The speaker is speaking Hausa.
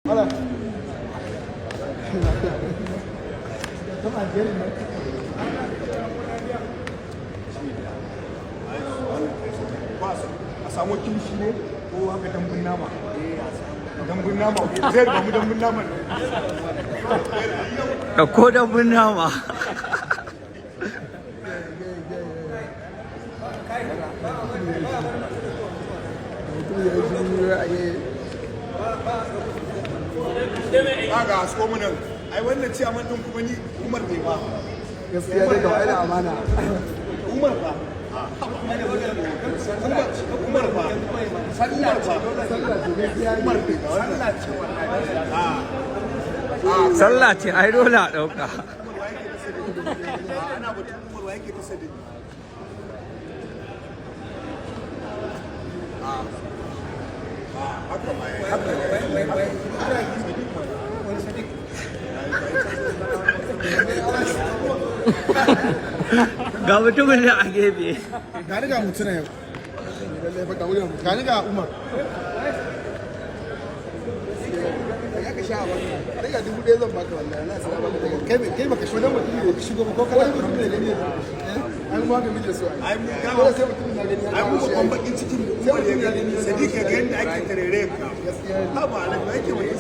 Hala. A samu kilishi ne ko haka dambun nama? Dambun nama zai ba mu dambun nama. Ɗauko dambun nama. Mutum ya yi shiru ya yi. Kaga asko mu nan. Ai wannan ciyaman din kuma ni Umar ne ba. Gaskiya dai gaba da amana. Umar ba. Umar ba. Sallah ce. Sallah ce gaskiya ne. Umar ne ba. Sallah ce wallahi. Sallah ce ai dole a ɗauka. Umar wa yake ta sadiq? Ana batun Umar wa yake ta sadiq? Haka ma yayi. Haka yayi. Ga mutumin da a gefe. Gani ga mutuna yau. Lallai fa ga wuyan. Gani ga Umar. Ya ka sha a wannan. Daga 1000 zan baka wallahi. Allah sai baka daga. Kai baka shigo mutum ne ka shigo ba ko kana mutum ne gani. An ma ga muke so ai. Ai mu Dole sai mutum ya gani ya ai mu kawo shi babban ai. bakin cikin mu Umar ya gani. Sadiq ya ga yadda ake tarere ka. Gaskiya ne. Ha ba alaka yake wani.